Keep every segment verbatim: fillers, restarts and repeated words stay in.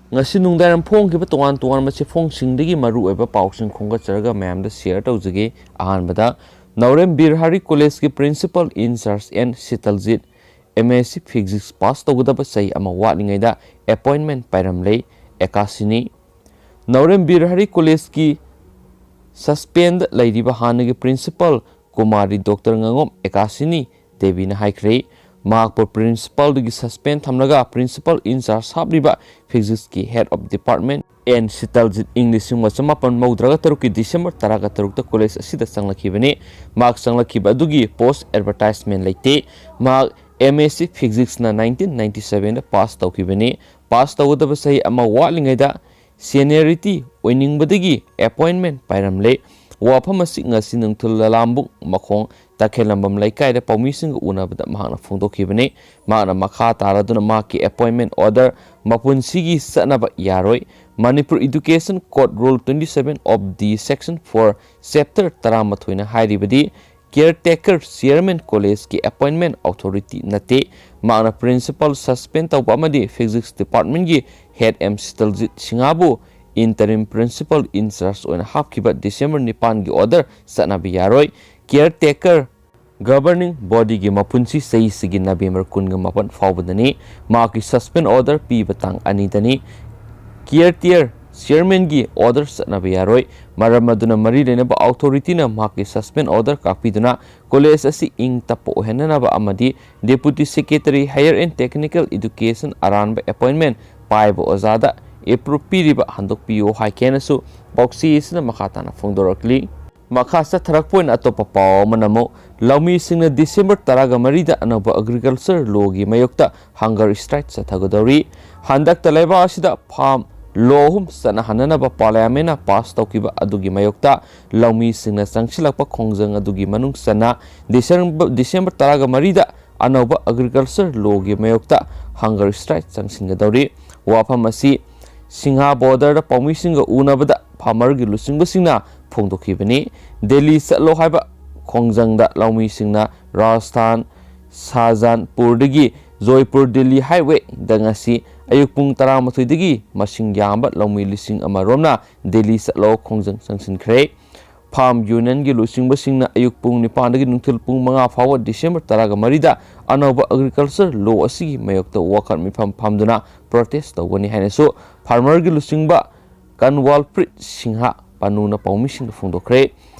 ꯉꯁꯤ ꯅꯨꯡꯗꯥꯡꯋꯥꯏꯔꯝ ꯐꯣꯡꯈꯤꯕ ꯇꯣꯉꯥꯟ ꯇꯣꯉꯥꯟꯕ ꯆꯦꯐꯣꯡꯁꯤꯡꯗꯒꯤ ꯃꯔꯨꯑꯣꯏꯕ ꯄꯥꯎꯁꯤꯡ ꯈꯣꯝꯒꯠꯆꯔꯒ ꯃꯌꯥꯝꯗ ꯁꯤꯌꯔ ꯇꯧꯖꯒꯦ꯫ ꯑꯍꯥꯟꯕꯗ, ꯅꯥꯎꯔꯦꯝ ꯕꯤꯔ ꯍꯔꯤ ꯀꯣꯂꯦꯖꯀꯤ principal incharge N Sitaljit, M S C physics pass ꯇꯧꯒꯗꯕ ꯆꯍꯤ ꯑꯃ ꯋꯥꯠꯂꯤꯉꯩꯗ ꯑꯦꯄꯣꯏꯟꯃꯦꯟ ꯄꯥꯏꯔꯝꯂꯦ꯫ ꯑꯦꯀꯥꯁꯤꯅꯤ, ꯅꯥꯎꯔꯦꯝ ꯕꯤꯔ ꯍꯔꯤ ꯀꯣꯂꯦꯖꯀꯤ ꯁꯁꯄꯦꯟꯗ ꯂꯩꯔꯤꯕ ꯍꯥꯟꯅꯒꯤ ꯄ꯭ꯔꯤꯟꯁꯤꯄꯜ ꯀꯨꯃꯥꯔꯤ ꯗꯣꯛꯇꯔ ꯉꯥꯉꯣꯝ ꯑꯦꯀꯥꯁꯤꯅꯤ ꯗꯦꯕꯤꯅ ꯍꯥꯏꯈ꯭ꯔꯦ꯫ ꯃꯍꯥꯛꯄꯨ ꯄ꯭ꯔꯤꯟꯁꯤꯄꯜꯗꯒꯤ ꯁꯁꯄꯦꯟ ꯊꯝꯂꯒ ꯄ꯭ꯔꯤꯟꯁꯤꯄꯜ ꯏꯟꯆꯥꯔꯖ ꯍꯥꯞꯂꯤꯕ ꯐꯤꯖꯤꯛꯁꯀꯤ head of department N Sitaljit ꯏꯪ ꯂꯤꯁꯤꯡ ꯑꯃ ꯆꯃꯥꯄꯟ ꯃꯧꯗ꯭ꯔꯥꯒ ꯇꯔꯨꯛꯀꯤ ꯗꯤꯁꯦꯝꯕꯔ ꯇꯔꯥꯒ ꯇꯔꯨꯛꯇ ꯀꯣꯂꯦꯖ ꯑꯁꯤꯗ ꯆꯪꯂꯛꯈꯤꯕꯅꯤ꯫ ꯃꯍꯥꯛ ꯆꯪꯂꯛꯈꯤꯕ ꯑꯗꯨꯒꯤ ꯄꯣꯁ ꯑꯦꯗꯚꯔꯇꯥꯏꯖꯃꯦꯟ ꯂꯩꯇꯦ꯫ ꯃꯍꯥꯛ ꯑꯦꯝ ꯑꯦꯁ ꯁꯤ ꯐꯤꯖꯤꯛꯁꯅ ꯅꯥꯏꯟꯇꯤꯟ ꯅꯥꯏꯟꯇꯤ ꯁꯕꯦꯟꯗ ꯄꯥꯁ ꯇꯧꯈꯤꯕꯅꯤ꯫ ꯄꯥꯁ ꯇꯧꯒꯗꯕ ꯆꯍꯤ ꯑꯃ ꯋꯥꯠꯂꯤꯉꯩꯗ ꯁꯦꯅꯤꯌꯔꯤꯇꯤ ꯑꯣꯏꯅꯤꯡꯕꯗꯒꯤ ꯑꯦꯄꯣꯏꯟꯃꯦꯟ ꯄꯥꯏꯔꯝꯂꯦ꯫ ꯋꯥꯐꯝ ꯑꯁꯤ ꯉꯁꯤ ꯅꯨꯡꯊꯤꯜ ꯂꯂꯥꯝꯕꯨꯡ ꯃꯈꯣꯡ ꯇꯈꯦꯂꯝꯕꯝ ꯂꯩꯀꯥꯏꯗ ꯄꯥꯎꯃꯤꯁꯤꯡꯒ ꯎꯅꯕꯗ ꯃꯍꯥꯛꯅ ꯐꯣꯡꯗꯣꯛꯈꯤꯕꯅꯤ꯫ ꯃꯍꯥꯛꯅ ꯃꯈꯥ ꯇꯥꯔꯗꯨꯅ ꯃꯍꯥꯛꯀꯤ ꯑꯦꯄꯣꯏꯟꯃꯦꯟ ꯑꯣꯔꯗꯔ ꯃꯄꯨꯟꯁꯤꯒꯤ ꯆꯠꯅꯕ ꯌꯥꯔꯣꯏ꯫ Manipur education code rule twenty seven of the section four chapter ꯇꯔꯥꯃꯥꯊꯣꯏꯅ ꯍꯥꯏꯔꯤꯕꯗꯤ, ꯀꯤꯌꯔ ꯇꯦꯀꯔ ꯆꯤꯌꯔꯃꯦꯟ ꯀꯣꯂꯦꯖꯀꯤ ꯑꯦꯄꯣꯏꯟꯃꯦꯟ ꯑꯣꯊꯣꯔꯤꯇꯤ ꯅꯠꯇꯦ꯫ ꯃꯍꯥꯛꯅ ꯄ꯭ꯔꯤꯟꯁꯤꯄꯜ ꯁꯁꯄꯦꯟ ꯇꯧꯕ ꯑꯃꯗꯤ ꯐꯤꯖꯤꯛꯁ ꯗꯤꯄꯥꯔꯠꯃꯦꯟꯒꯤ ꯍꯦꯗ ꯑꯦꯝ ꯁꯤꯇꯜꯖꯤꯠ ꯁꯤꯡꯍꯥꯕꯨ ꯏꯟꯇꯔꯤꯝ ꯄ꯭ꯔꯤꯟꯁꯤꯄꯜ ꯏꯟꯆꯥꯔꯖ ꯑꯣꯏꯅ ꯍꯥꯞꯈꯤꯕ ꯗꯤꯁꯦꯝꯕꯔ ꯅꯤꯄꯥꯟꯒꯤ ꯑꯣꯔꯗꯔ ꯆꯠꯅꯕ ꯌꯥꯔꯣꯏ꯫ ꯀꯤꯌꯔ ꯇꯦꯀꯔ ꯒꯕꯔꯅꯤꯡ ꯕꯣꯗꯤꯒꯤ ꯃꯄꯨꯟꯁꯤ ꯆꯍꯤꯁꯤꯒꯤ ꯅꯕꯦꯝꯕꯔ ꯀꯨꯟꯒ ꯃꯥꯄꯟ ꯐꯥꯎꯕꯗꯅꯤ꯫ ꯃꯍꯥꯛꯀꯤ ꯁꯁꯄꯦꯟ ꯑꯣꯔꯗꯔ ꯄꯤꯕ ꯇꯥꯡ ꯑꯅꯤꯗꯅꯤ꯫ ꯀꯤꯌꯔ ꯇꯦꯀꯔ ꯆꯤꯌꯔꯃꯦꯟꯒꯤ ꯑꯣꯔꯗꯔ ꯆꯠꯅꯕ ꯌꯥꯔꯣꯏ꯫ ꯃꯔꯝ ꯑꯗꯨꯅ ꯃꯔꯤ ꯂꯩꯅꯕ ꯑꯣꯊꯣꯔꯤꯇꯤꯅ ꯃꯍꯥꯛꯀꯤ ꯁꯁꯄꯦꯟ ꯑꯣꯔꯗꯔ ꯀꯥꯛꯄꯤꯗꯨꯅ ꯀꯣꯂꯦꯖ ꯑꯁꯤ ꯏꯪ ꯇꯞꯄ ꯑꯣꯏꯍꯟꯅꯅꯕ ꯑꯃꯗꯤ deputy secretary higher and technical education ꯑꯔꯥꯟꯕ ꯑꯦꯄꯣꯏꯟꯃꯦꯟ ꯄꯥꯏꯕ ꯑꯣꯖꯥꯗ ꯑꯦꯄ꯭ꯔꯨꯞ ꯄꯤꯔꯤꯕ ꯍꯟꯗꯣꯛꯄꯤꯌꯨ ꯍꯥꯏꯈꯤ ꯍꯥꯏꯅꯁꯨ ꯄꯥꯎꯆꯦ ꯑꯁꯤꯅ ꯃꯈꯥ ꯇꯥꯅ ꯐꯣꯡꯗꯣꯔꯛꯂꯤ꯫ ꯃꯈꯥ ꯆꯠꯊꯔꯛꯄ ꯑꯣꯏꯅ ꯑꯇꯣꯞꯄ ꯄꯥꯎ ꯑꯃꯅ ꯑꯃꯨꯛ ꯂꯧꯃꯤꯁꯤꯡꯅ ꯗꯤꯁꯦꯝꯕꯔ ꯇꯔꯥꯒ ꯃꯔꯤꯗ ꯑꯅꯧꯕ ꯑꯦꯒ꯭ꯔꯤꯀꯜꯆꯔ ꯂꯣꯒꯤ ꯃꯥꯌꯣꯛꯇ ꯍꯪꯒꯔ ꯁ꯭ꯇ꯭ꯔꯥꯏꯛ ꯆꯠꯊꯒꯗꯧꯔꯤ꯫ ꯍꯟꯗꯛꯇ ꯂꯩꯕꯥꯛ ꯑꯁꯤꯗ ꯐꯥꯝ ꯂꯣ ꯑꯍꯨꯝ ꯆꯠꯅꯍꯟꯅꯅꯕ ꯄꯥꯔꯂꯤꯌꯥꯃꯦꯟꯅ ꯄꯥꯁ ꯇꯧꯈꯤꯕ ꯑꯗꯨꯒꯤ ꯃꯥꯌꯣꯛꯇ ꯂꯧꯃꯤꯁꯤꯡꯅ ꯆꯪꯁꯤꯜꯂꯛꯄ ꯈꯣꯡꯖꯪ ꯑꯗꯨꯒꯤ ꯃꯅꯨꯡ ꯆꯟꯅ ꯗꯤꯁꯦꯝꯕꯔ, ꯗꯤꯁꯦꯝꯕꯔ ꯇꯔꯥꯒ ꯃꯔꯤꯗ ꯑꯅꯧꯕ ꯑꯦꯒ꯭ꯔꯤꯀꯜꯆꯔ ꯂꯣꯒꯤ ꯃꯥꯌꯣꯛꯇ ꯍꯪꯒꯔ ꯁ꯭ꯇ꯭ꯔꯥꯏꯛ ꯆꯪꯁꯤꯟꯒꯗꯧꯔꯤ꯫ ꯋꯥꯐꯝ ꯑꯁꯤ ꯁꯤꯡꯍꯥ ꯕꯣꯔꯗꯔꯗ ꯄꯥꯎꯃꯤꯁꯤꯡꯒ ꯎꯅꯕꯗ ꯐꯥꯔꯃꯔꯒꯤ ꯂꯨꯆꯤꯡꯕꯁꯤꯡꯅ ꯐꯣꯡꯗꯣꯛꯈꯤꯕꯅꯤ꯫ ꯗꯦꯜꯂꯤ ꯆꯠꯂꯣ ꯍꯥꯏꯕ ꯈꯣꯡꯖꯪꯗ ꯂꯧꯃꯤꯁꯤꯡꯅ ꯔꯥꯖꯁꯊꯥꯟ, ꯁꯥꯍꯖꯥꯟꯄꯨꯔꯗꯒꯤ ꯖꯣꯏꯄꯨꯔ ꯗꯤꯜꯂꯤ ꯍꯥꯏꯋꯦꯗ ꯉꯁꯤ ꯑꯌꯨꯛ ꯄꯨꯡ ꯇꯔꯥꯃꯥꯊꯣꯏꯗꯒꯤ ꯃꯁꯤꯡ ꯌꯥꯝꯕ ꯂꯧꯃꯤ ꯂꯤꯁꯤꯡ ꯑꯃ ꯔꯣꯝꯅ ꯗꯤꯜꯂꯤ ꯆꯠꯂꯣ ꯈꯣꯡꯖꯪ ꯆꯪꯁꯤꯟꯈ꯭ꯔꯦ꯫ ꯐꯥꯔꯝ ꯌꯨꯅꯤꯌꯟꯒꯤ ꯂꯨꯆꯤꯡꯕꯁꯤꯡꯅ ꯑꯌꯨꯛ ꯄꯨꯡ ꯅꯤꯄꯥꯟꯗꯒꯤ ꯅꯨꯡꯊꯤꯜ ꯄꯨꯡ ꯃꯉꯥ ꯐꯥꯎꯕ ꯗꯤꯁꯦꯝꯕꯔ ꯇꯔꯥꯒ ꯃꯔꯤꯗ ꯑꯅꯧꯕ ꯑꯦꯒ꯭ꯔꯤꯀꯜꯆꯔ ꯂꯣ ꯑꯁꯤꯒꯤ ꯃꯥꯌꯣꯛꯇ ꯋꯥꯀꯠ ꯃꯤꯐꯝ ꯐꯝꯗꯨꯅ ꯄ꯭ꯔꯣꯇꯦꯁ ꯇꯧꯒꯅꯤ ꯍꯥꯏꯅꯁꯨ ꯐꯥꯔꯃꯔꯒꯤ ꯂꯨꯆꯤꯡꯕ ꯀꯟꯋꯥꯜꯄ꯭ꯔꯤꯠ ꯁꯤꯡꯍ ꯄꯥꯅꯨꯅ ꯄꯥꯎꯃꯤꯁꯤꯡꯗ ꯐꯣꯡꯗꯣꯛꯈ꯭ꯔꯦ꯫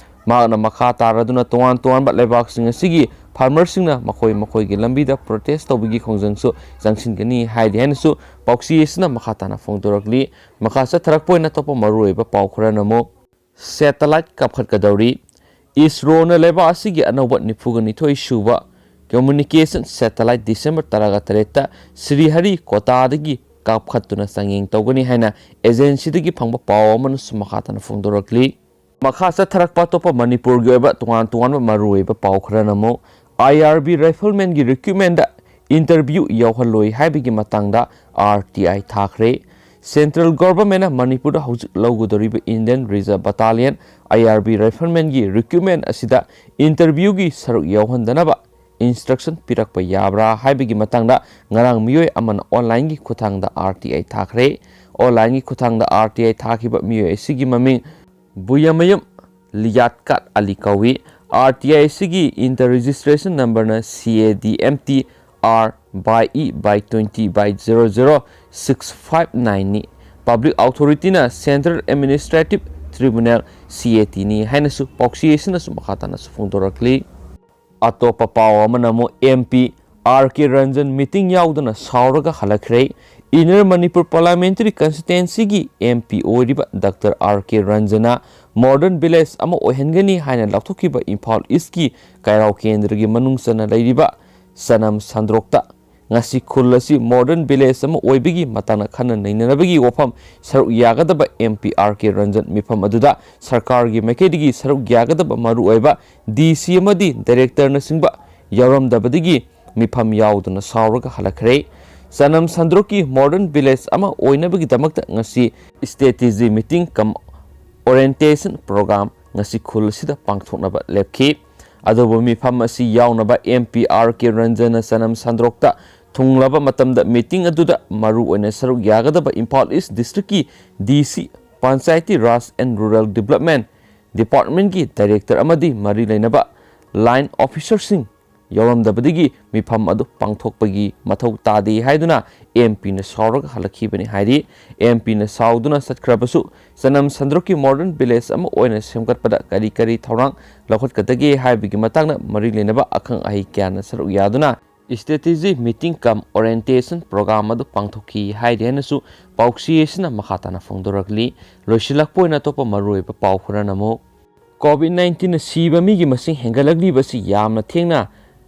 ꯃꯍꯥꯛꯅ ꯃꯈꯥ ꯇꯥꯔꯗꯨꯅ ꯇꯣꯉꯥꯟ ꯇꯣꯉꯥꯟꯕ ꯂꯩꯕꯥꯛꯁꯤꯡ ꯑꯁꯤꯒꯤ ꯐꯥꯔꯃꯔꯁꯤꯡꯅ ꯃꯈꯣꯏ ꯃꯈꯣꯏꯒꯤ ꯂꯝꯕꯤꯗ ꯄ꯭ꯔꯣꯇꯦꯁ ꯇꯧꯕꯒꯤ ꯈꯣꯡꯖꯪꯁꯨ ꯆꯪꯁꯤꯟꯒꯅꯤ ꯍꯥꯏꯔꯤ ꯍꯥꯏꯅꯁꯨ ꯄꯥꯎꯆꯦ ꯑꯁꯤꯅ ꯃꯈꯥ ꯇꯥꯅ ꯐꯣꯡꯗꯣꯔꯛꯂꯤ꯫ ꯃꯈꯥ ꯆꯠꯊꯔꯛꯄ ꯑꯣꯏꯅ ꯑꯇꯣꯞꯄ ꯃꯔꯨꯑꯣꯏꯕ ꯄꯥꯎ ꯈꯔꯅ ꯑꯃꯨꯛ ꯁꯦꯇꯦꯂꯥꯏꯠ ꯀꯥꯞꯈꯠꯀꯗꯧꯔꯤ꯫ ꯏꯁꯔꯣꯅ ꯂꯩꯕꯥꯛ ꯑꯁꯤꯒꯤ ꯑꯅꯧꯕ ꯅꯤꯐꯨꯒ ꯅꯤꯊꯣꯏ ꯁꯨꯕ ꯀꯝꯃ꯭ꯌꯨꯅꯤꯀꯦꯁꯟ ꯁꯦꯇꯦꯂꯥꯏꯠ ꯗꯤꯁꯦꯝꯕꯔ ꯇꯔꯥꯒ ꯇꯔꯦꯠꯇ ꯁ꯭ꯔꯤꯍꯔꯤꯀꯣꯇꯥꯗꯒꯤ ꯀꯥꯞꯈꯠꯇꯨꯅ ꯆꯥꯡꯌꯦꯡ ꯇꯧꯒꯅꯤ ꯍꯥꯏꯅ ꯑꯦꯖꯦꯟꯁꯤꯗꯒꯤ ꯐꯪꯕ ꯄꯥꯎ ꯑꯃꯅꯁꯨ ꯃꯈꯥ ꯇꯥꯅ ꯐꯣꯡꯗꯣꯔꯛꯂꯤ꯫ ꯃꯈꯥ ꯆꯠꯊꯔꯛꯄ ꯑꯇꯣꯞꯄ ꯃꯅꯤꯄꯨꯔꯒꯤ ꯑꯣꯏꯕ ꯇꯣꯉꯥꯟ ꯇꯣꯉꯥꯟꯕ ꯃꯔꯨꯑꯣꯏꯕ ꯄꯥꯎ ꯈꯔꯅ ꯑꯃꯨꯛ ꯑꯥꯏ ꯑꯥꯔ ꯕꯤ ꯔꯥꯏꯐꯜꯃꯦꯟꯒꯤ ꯔꯤꯀ꯭ꯔꯨꯠꯃꯦꯟꯗ ꯏꯟꯇꯔꯚ꯭ꯌꯨ ꯌꯥꯎꯍꯜꯂꯣꯏ ꯍꯥꯏꯕꯒꯤ ꯃꯇꯥꯡꯗ ꯑꯥꯔ ꯇꯤ ꯑꯥꯏ ꯊꯥꯈ꯭ꯔꯦ꯫ ꯁꯦꯟꯇ꯭ꯔꯦꯜ ꯒꯣꯚꯔꯟꯃꯦꯟꯠꯅ ꯃꯅꯤꯄꯨꯔꯗ ꯍꯧꯖꯤꯛ ꯂꯧꯒꯗꯧꯔꯤꯕ ꯏꯟꯗꯤꯌꯟ ꯔꯤꯖꯔꯚ ꯕꯠꯇꯥꯂꯤꯌꯟ, ꯑꯥꯏ ꯑꯥꯔ ꯕꯤ ꯔꯥꯏꯐꯜꯃꯦꯟꯒꯤ ꯔꯤꯀ꯭ꯔꯨꯠꯃꯦꯟ ꯑꯁꯤꯗ ꯏꯟꯇꯔꯚ꯭ꯌꯨꯒꯤ ꯁꯔꯨꯛ ꯌꯥꯎꯍꯟꯗꯅꯕ ꯏꯟꯁꯇ꯭ꯔꯛꯁꯟ ꯄꯤꯔꯛꯄ ꯌꯥꯕ꯭ꯔꯥ ꯍꯥꯏꯕꯒꯤ ꯃꯇꯥꯡꯗ ꯉꯔꯥꯡ ꯃꯤꯑꯣꯏ ꯑꯃꯅ ꯑꯣꯟꯂꯥꯏꯟꯒꯤ ꯈꯨꯠꯊꯥꯡꯗ ꯑꯥꯔ ꯇꯤ ꯑꯥꯏ ꯊꯥꯈ꯭ꯔꯦ꯫ ꯑꯣꯟꯂꯥꯏꯟꯒꯤ ꯈꯨꯠꯊꯥꯡꯗ ꯑꯥꯔ ꯇꯤ ꯑꯥꯏ ꯊꯥꯈꯤꯕ ꯃꯤꯑꯣꯏ ꯑꯁꯤꯒꯤ ꯃꯃꯤꯡ ꯕꯨꯌꯥꯃꯌꯨꯝ ꯂꯤꯌꯥꯠꯀꯥꯠ ꯑꯂꯤ ꯀꯧꯏ꯫ ꯑꯥꯔ ꯇꯤ ꯑꯥꯏ ꯑꯁꯤꯒꯤ ꯏꯟꯇꯔ ꯔꯦꯖꯤꯁꯇ꯭ꯔꯦꯁꯟ ꯅꯝꯕꯔꯅ C A D M T R by E by twenty by zero zero six five ꯅꯥꯏꯟꯅꯤ꯫ ꯄꯕ꯭ꯂꯤꯛ ꯑꯣꯊꯣꯔꯤꯇꯤꯅ central administrative tribunal, C A ꯇꯤꯅꯤ ꯍꯥꯏꯅꯁꯨ ꯄꯥꯎꯆꯦ ꯑꯁꯤꯅꯁꯨ ꯃꯈꯥ ꯇꯥꯅꯁꯨ ꯐꯣꯡꯗꯣꯔꯛꯂꯤ꯫ ꯑꯇꯣꯞꯄ ꯄꯥꯎ ꯑꯃꯅ ꯑꯃꯨꯛ M P R K Ranjan ꯃꯤꯇꯤꯡ ꯌꯥꯎꯗꯅ ꯁꯥꯎꯔꯒ ꯍꯜꯂꯛꯈ꯭ꯔꯦ꯫ ꯏꯟꯅꯔ ꯃꯅꯤꯄꯨꯔ ꯄꯥꯔꯂꯤꯌꯥꯃꯦꯟꯇꯔꯤ ꯀꯟꯁꯇꯤꯇ꯭ꯋꯦꯟꯁꯤꯒꯤ ꯑꯦꯝ ꯄꯤ ꯑꯣꯏꯔꯤꯕ ꯗꯥꯛꯇꯔ ꯑꯥꯔ ꯀꯦ ꯔꯟꯖꯟꯅ ꯃꯣꯗꯔꯟ ꯚꯤꯂꯦꯖ ꯑꯃ ꯑꯣꯏꯍꯟꯒꯅꯤ ꯍꯥꯏꯅ ꯂꯥꯎꯊꯣꯛꯈꯤꯕ ꯏꯝꯐꯥꯜ ꯏꯁꯀꯤ ꯀꯩꯔꯥꯎ ꯀꯦꯟꯗ꯭ꯔꯒꯤ ꯃꯅꯨꯡ ꯆꯟꯅ ꯂꯩꯔꯤꯕ ꯆꯅꯝ ꯁꯟꯗ꯭ꯔꯣꯛꯇ ꯉꯁꯤ ꯈꯨꯜ ꯑꯁꯤ ꯃꯣꯗꯔꯟ ꯚꯤꯂꯦꯖ ꯑꯃ ꯑꯣꯏꯕꯒꯤ ꯃꯇꯥꯡꯗ ꯈꯟꯅ ꯅꯩꯅꯅꯕꯒꯤ ꯋꯥꯐꯝ ꯁꯔꯨꯛ ꯌꯥꯒꯗꯕ M P R K Ranjan ꯃꯤꯐꯝ ꯑꯗꯨꯗ ꯁꯔꯀꯥꯔꯒꯤ ꯃꯥꯏꯀꯩꯗꯒꯤ ꯁꯔꯨꯛ ꯌꯥꯒꯗꯕ ꯃꯔꯨꯑꯣꯏꯕ ꯗꯤ ꯁꯤ ꯑꯃꯗꯤ ꯗꯥꯏꯔꯦꯛꯇꯔꯅꯆꯤꯡꯕ ꯌꯥꯎꯔꯝꯗꯕꯗꯒꯤ ꯃꯤꯐꯝ ꯌꯥꯎꯗꯅ ꯁꯥꯎꯔꯒ ꯍꯜꯂꯛꯈ꯭ꯔꯦ꯫ ꯆꯅꯝ ꯁꯟꯗ꯭ꯔꯣꯛꯀꯤ ꯃꯣꯗꯔꯟ ꯚꯤꯂꯦꯖ ꯑꯃ ꯑꯣꯏꯅꯕꯒꯤꯗꯃꯛꯇ ꯉꯁꯤ ꯁ꯭ꯇ꯭ꯔꯦꯇꯦꯖꯤ ꯃꯤꯇꯤꯡ ꯀꯝ ꯑꯣꯔꯤꯌꯦꯟꯇꯦꯁꯟ ꯄ꯭ꯔꯣꯒ꯭ꯔꯥꯝ ꯉꯁꯤ ꯈꯨꯜ ꯑꯁꯤꯗ ꯄꯥꯡꯊꯣꯛꯅꯕ ꯂꯦꯞꯈꯤ꯫ ꯑꯗꯨꯕꯨ ꯃꯤꯐꯝ ꯑꯁꯤ ꯌꯥꯎꯅꯕ ꯑꯦꯝ ꯄꯤ ꯑꯥꯔ ꯀꯦ ꯔꯟꯖꯟꯅ ꯆꯅꯝ ꯁꯟꯗ꯭ꯔꯣꯛꯇ ꯊꯨꯡꯂꯕ ꯃꯇꯝꯗ meeting ꯑꯗꯨꯗ ꯃꯔꯨ ꯑꯣꯏꯅ ꯁꯔꯨꯛ ꯌꯥꯒꯗꯕ ꯏꯝꯐꯥꯜ ꯏꯁ ꯗꯤꯁꯇ꯭ꯔꯤꯛꯀꯤ DC, Panchayati Raj and Rural Development Departmentꯀꯤ director ꯑꯃꯗꯤ ꯃꯔꯤ ꯂꯩꯅꯕ line officerꯁꯤꯡ ꯌꯥꯎꯔꯝꯗꯕꯗꯒꯤ ꯃꯤꯐꯝ ꯑꯗꯨ ꯄꯥꯡꯊꯣꯛꯄꯒꯤ ꯃꯊꯧ ꯇꯥꯗꯦ ꯍꯥꯏꯗꯨꯅ MPꯅ ꯁꯥꯎꯔꯒ ꯍꯜꯂꯛꯈꯤꯕꯅꯤ ꯍꯥꯏꯔꯤ꯫ MPꯅ ꯁꯥꯎꯗꯨꯅ ꯆꯠꯈ꯭ꯔꯕꯁꯨ, ꯆꯅꯝ ꯁꯟꯗ꯭ꯔꯣꯛꯀꯤ modern village ꯑꯃ ꯑꯣꯏꯅ ꯁꯦꯝꯒꯠꯄꯗ ꯀꯔꯤ ꯀꯔꯤ ꯊꯧꯔꯥꯡ ꯂꯧꯈꯠꯀꯗꯒꯦ ꯍꯥꯏꯕꯒꯤ ꯃꯇꯥꯡꯗ ꯃꯔꯤ ꯂꯩꯅꯕ ꯑꯈꯪ ꯑꯍꯩ ꯀꯌꯥꯅ ꯁꯔꯨꯛ ꯌꯥꯗꯨꯅ strategy meeting cum orientation program ꯑꯗꯨ ꯄꯥꯡꯊꯣꯛꯈꯤ ꯍꯥꯏꯔꯤ ꯍꯥꯏꯅꯁꯨ ꯄꯥꯎꯆꯦ ꯑꯁꯤꯅ ꯃꯈꯥ ꯇꯥꯅ ꯐꯣꯡꯗꯣꯔꯛꯂꯤ꯫ ꯂꯣꯏꯁꯤꯜꯂꯛꯄ ꯑꯣꯏꯅ ꯑꯇꯣꯞꯄ ꯃꯔꯨꯑꯣꯏꯕ ꯄꯥꯎ ꯈꯔꯅ ꯑꯃꯨꯛ, COVID nineteenꯅ ꯁꯤꯕ ꯃꯤꯒꯤ ꯃꯁꯤꯡ ꯍꯦꯟꯒꯠꯂꯛꯂꯤꯕꯁꯤ ꯌꯥꯝꯅ ꯊꯦꯡꯅ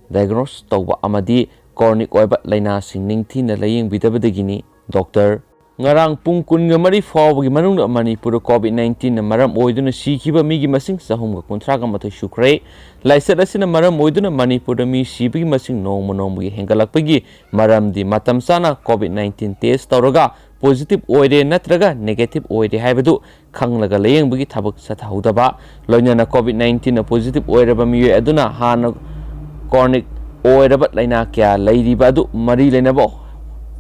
diagnose ꯇꯧꯕ ꯑꯃꯗꯤ chronic ꯑꯣꯏꯕ ꯂꯥꯏꯅꯥꯁꯤꯡ ꯅꯤꯡꯊꯤꯅ ꯂꯥꯌꯦꯡꯕꯤꯗꯕꯗꯒꯤꯅꯤ꯫ ꯗꯣꯛꯇꯔ, ꯉꯔꯥꯡ ꯄꯨꯡ ꯀꯨꯟꯒ ꯃꯔꯤ ꯐꯥꯎꯕꯒꯤ ꯃꯅꯨꯡꯗ ꯃꯅꯤꯄꯨꯔꯗ COVID nineteenꯅ ꯃꯔꯝ ꯑꯣꯏꯗꯨꯅ ꯁꯤꯈꯤꯕ ꯃꯤꯒꯤ ꯃꯁꯤꯡ ꯆꯍꯨꯝꯒ ꯀꯨꯟꯊ꯭ꯔꯥꯒ ꯃꯥꯊꯣꯏ ꯁꯨꯈ꯭ꯔꯦ꯫ ꯂꯥꯏꯆꯠ ꯑꯁꯤꯅ ꯃꯔꯝ ꯑꯣꯏꯗꯨꯅ ꯃꯅꯤꯄꯨꯔꯗ ꯃꯤ ꯁꯤꯕꯒꯤ ꯃꯁꯤꯡ ꯅꯣꯡꯃ ꯅꯣꯡꯃꯒꯤ ꯍꯦꯟꯒꯠꯂꯛꯄꯒꯤ ꯃꯔꯝꯗꯤ ꯃꯇꯝ ꯆꯥꯅ COVID nineteen test ꯇꯧꯔꯒ positive ꯑꯣꯏꯔꯦ ꯅꯠꯇ꯭ꯔꯒ negative ꯑꯣꯏꯔꯦ ꯍꯥꯏꯕꯗꯨ ꯈꯪꯂꯒ ꯂꯥꯌꯦꯡꯕꯒꯤ ꯊꯕꯛ ꯆꯠꯊꯍꯧꯗꯕ, ꯂꯣꯏꯅꯅ COVID nineteenꯅ positive ꯑꯣꯏꯔꯕ ꯃꯤꯑꯣꯏ ꯑꯗꯨꯅ ꯍꯥꯟꯅ chronic ꯑꯣꯏꯔꯕ ꯂꯥꯏꯅꯥ ꯀꯌꯥ ꯂꯩꯔꯤꯕ ꯑꯗꯨ ꯃꯔꯤ ꯂꯩꯅꯕ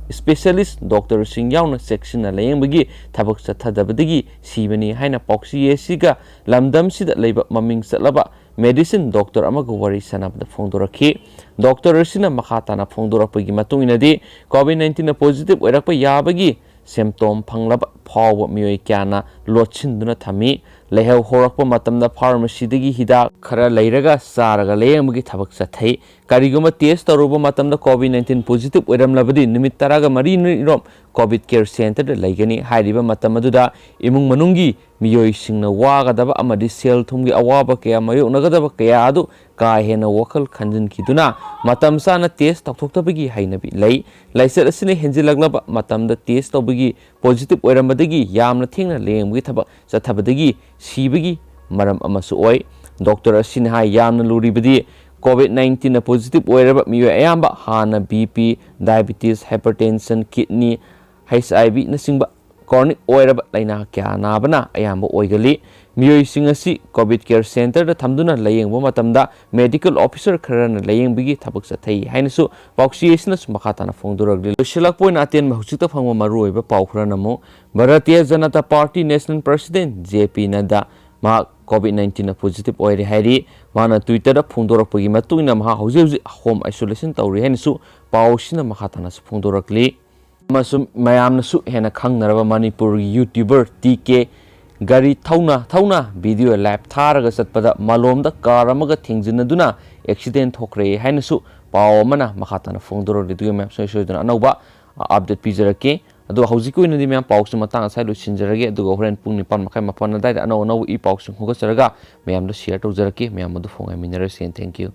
specialist ꯗꯣꯛꯇꯔꯁꯤꯡ ꯌꯥꯎꯅ ꯆꯦꯛꯁꯤꯟꯅ ꯂꯥꯌꯦꯡꯕꯒꯤ ꯊꯕꯛ ꯆꯠꯊꯗꯕꯗꯒꯤ ꯁꯤꯕꯅꯤ ꯍꯥꯏꯅ ꯄꯥꯎꯆꯦ ꯑꯁꯤꯒ ꯂꯝꯗꯝꯁꯤꯗ ꯂꯩꯕ ꯃꯃꯤꯡ ꯆꯠꯂꯕ medicine ꯗꯣꯛꯇꯔ ꯑꯃꯒ ꯋꯥꯔꯤ ꯁꯥꯟꯅꯕꯗ ꯐꯣꯡꯗꯣꯔꯛꯈꯤ꯫ ꯗꯣꯛꯇꯔ ꯑꯁꯤꯅ ꯃꯈꯥ ꯇꯥꯅ ꯐꯣꯡꯗꯣꯔꯛꯄꯒꯤ ꯃꯇꯨꯡ ꯏꯟꯅꯗꯤ, COVID nineteenꯅ positive ꯑꯣꯏꯔꯛꯄ ꯌꯥꯕꯒꯤ symptom ꯐꯪꯂꯕ ꯐꯥꯎꯕ ꯃꯤꯑꯣꯏ ꯀꯌꯥꯅ ꯂꯣꯠꯁꯤꯟꯗꯨꯅ ꯊꯝꯃꯤ꯫ ꯂꯥꯏꯍꯧ ꯍꯧꯔꯛꯄ ꯃꯇꯝꯗ pharmacyꯗꯒꯤ ꯍꯤꯗꯥꯛ ꯈꯔ ꯂꯩꯔꯒ ꯆꯥꯔꯒ ꯂꯥꯌꯦꯡꯕꯒꯤ ꯊꯕꯛ ꯆꯠꯊꯩ꯫ ꯀꯔꯤꯒꯨꯝꯕ test ꯇꯧꯔꯨꯕ ꯃꯇꯝꯗ COVID nineteen positive ꯑꯣꯏꯔꯝꯂꯕꯗꯤ ꯅꯨꯃꯤꯠ ꯇꯔꯥꯒ ꯃꯔꯤꯅꯤꯔꯣꯝ COVID care centreꯗ ꯂꯩꯒꯅꯤ꯫ ꯍꯥꯏꯔꯤꯕ ꯃꯇꯝ ꯑꯗꯨꯗ ꯏꯃꯨꯡ ꯃꯅꯨꯡꯒꯤ ꯃꯤꯑꯣꯏꯁꯤꯡꯅ ꯋꯥꯒꯗꯕ ꯑꯃꯗꯤ ꯁꯦꯜ ꯊꯨꯝꯒꯤ ꯑꯋꯥꯕ ꯀꯌꯥ ꯃꯥꯌꯣꯛꯅꯒꯗꯕ ꯀꯌꯥ ꯑꯗꯨ ꯀꯥ ꯍꯦꯟꯅ ꯋꯥꯈꯜ ꯈꯟꯖꯤꯟꯈꯤꯗꯨꯅ ꯃꯇꯝ ꯆꯥꯅ test ꯇꯧꯊꯣꯛꯇꯕꯒꯤ ꯍꯩꯅꯕꯤ ꯂꯩ꯫ ꯂꯥꯏꯆꯠ ꯑꯁꯤꯅ ꯍꯦꯟꯖꯤꯜꯂꯛꯂꯕ ꯃꯇꯝꯗ test ꯇꯧꯕꯒꯤ positive ꯑꯣꯏꯔꯝꯕꯗꯒꯤ ꯌꯥꯝꯅ ꯊꯦꯡꯅ ꯂꯥꯌꯦꯡꯕꯒꯤ ꯊꯕꯛ ꯆꯠꯊꯕꯗꯒꯤ ꯁꯤꯕꯒꯤ ꯃꯔꯝ ꯑꯃꯁꯨ ꯑꯣꯏ꯫ ꯗꯣꯛꯇꯔ ꯑꯁꯤꯅ ꯍꯥꯏ, ꯌꯥꯝꯅ ꯂꯨꯔꯤꯕꯗꯤ COVID nineteenꯅ positive ꯑꯣꯏꯔꯕ ꯃꯤꯑꯣꯏ ꯑꯌꯥꯝꯕ ꯍꯥꯟꯅ BP, diabetes, hypertension, kidney, HIV ꯅꯆꯤꯡꯕ ꯀ꯭ꯔꯣꯅꯤꯛ ꯑꯣꯏꯔꯕ ꯂꯥꯏꯅꯥ ꯀꯌꯥ ꯅꯥꯕꯅ ꯑꯌꯥꯝꯕ ꯑꯣꯏꯒꯜꯂꯤ꯫ ꯃꯤꯑꯣꯏꯁꯤꯡ ꯑꯁꯤ ꯀꯣꯚꯤꯗ ꯀꯦꯌꯔ ꯁꯦꯟꯇꯔꯗ ꯊꯝꯗꯨꯅ ꯂꯥꯌꯦꯡꯕ ꯃꯇꯝꯗ ꯃꯦꯗꯤꯀꯦꯜ ꯑꯣꯐꯤꯁꯔ ꯈꯔꯅ ꯂꯥꯌꯦꯡꯕꯒꯤ ꯊꯕꯛ ꯆꯠꯊꯩ ꯍꯥꯏꯅꯁꯨ ꯄꯥꯎꯆꯦ ꯑꯁꯤꯅꯁꯨ ꯃꯈꯥ ꯇꯥꯅ ꯐꯣꯡꯗꯣꯔꯛꯂꯤ꯫ ꯂꯣꯏꯁꯤꯜꯂꯛꯄ ꯑꯣꯏꯅ ꯑꯇꯦꯟꯕ ꯍꯧꯖꯤꯛꯇ ꯐꯪꯕ ꯃꯔꯨꯑꯣꯏꯕ ꯄꯥꯎ ꯈꯔꯅ ꯑꯃꯨꯛ Bharatiya Janata party national president J ꯄꯤ ꯅꯗ꯭ꯗꯥ ꯃꯍꯥꯛ ꯀꯣꯚꯤꯗ ꯅꯥꯏꯟꯇꯤꯟꯅ ꯄꯣꯖꯤꯇꯤꯚ ꯑꯣꯏꯔꯦ ꯍꯥꯏꯔꯤ꯫ ꯃꯥꯅ ꯇ꯭ꯋꯤꯇꯔꯗ ꯐꯣꯡꯗꯣꯔꯛꯄꯒꯤ ꯃꯇꯨꯡ ꯏꯟꯅ ꯃꯍꯥꯛ ꯍꯧꯖꯤꯛ ꯍꯧꯖꯤꯛ ꯍꯣꯝ ꯑꯥꯏꯁꯣꯂꯦꯁꯟ ꯇꯧꯔꯤ ꯍꯥꯏꯅꯁꯨ ꯄꯥꯎ ꯑꯁꯤꯅ ꯃꯈꯥ ꯇꯥꯅꯁꯨ ꯐꯣꯡꯗꯣꯔꯛꯂꯤ꯫ ꯑꯃꯁꯨꯡ ꯃꯌꯥꯝꯅꯁꯨ ꯍꯦꯟꯅ ꯈꯪꯅꯔꯕ ꯃꯅꯤꯄꯨꯔꯒꯤ ꯌꯨꯇ꯭ꯌꯨꯕꯔ ꯇꯤ ꯀꯦ ꯒꯥꯔꯤ ꯊꯧꯅ ꯊꯧꯅ ꯚꯤꯗꯤꯑꯣ ꯂꯥꯏꯚ ꯊꯥꯔꯒ ꯆꯠꯄꯗ ꯃꯂꯣꯝꯗ ꯀꯥꯔ ꯑꯃꯒ ꯊꯦꯡꯖꯤꯟꯅꯗꯨꯅ ꯑꯦꯛꯁꯤꯗꯦꯟ ꯊꯣꯛꯈ꯭ꯔꯦ ꯍꯥꯏꯅꯁꯨ ꯄꯥꯎ ꯑꯃꯅ ꯃꯈꯥ ꯇꯥꯅ ꯐꯣꯡꯗꯣꯔꯛꯂꯤ꯫ ꯑꯗꯨꯒ ꯃꯌꯥꯝ ꯁꯣꯏ ꯁꯣꯏꯗꯅ ꯑꯅꯧꯕ ꯑꯞꯗꯦꯠ ꯄꯤꯖꯔꯛꯀꯦ꯫ ꯑꯗꯨꯒ ꯍꯧꯖꯤꯛꯀꯤ ꯑꯣꯏꯅꯗꯤ ꯃꯌꯥꯝ ꯄꯥꯎꯁꯤ ꯃꯇꯥꯡ ꯑꯁꯥꯏ ꯂꯣꯏꯁꯤꯟꯖꯔꯒꯦ꯫ ꯑꯗꯨꯒ ꯍꯣꯔꯦꯟ ꯄꯨꯡ ꯅꯤꯄꯥꯟ ꯃꯈꯥꯏ ꯃꯥꯄꯟ ꯑꯗꯨꯋꯥꯏꯗ ꯑꯅꯧ ꯑꯅꯧꯕ ꯏ ꯄꯥꯎꯁꯤꯡ ꯈꯣꯝꯒꯠꯆꯔꯒ ꯃꯌꯥꯝꯗ ꯁꯤꯌꯔ ꯇꯧꯖꯔꯛꯀꯦ꯫ ꯃꯌꯥꯝ ꯑꯗꯨ ꯐꯣꯡ ꯉꯥꯏꯃꯤꯟꯅꯔꯁꯤ꯫ Thank you꯫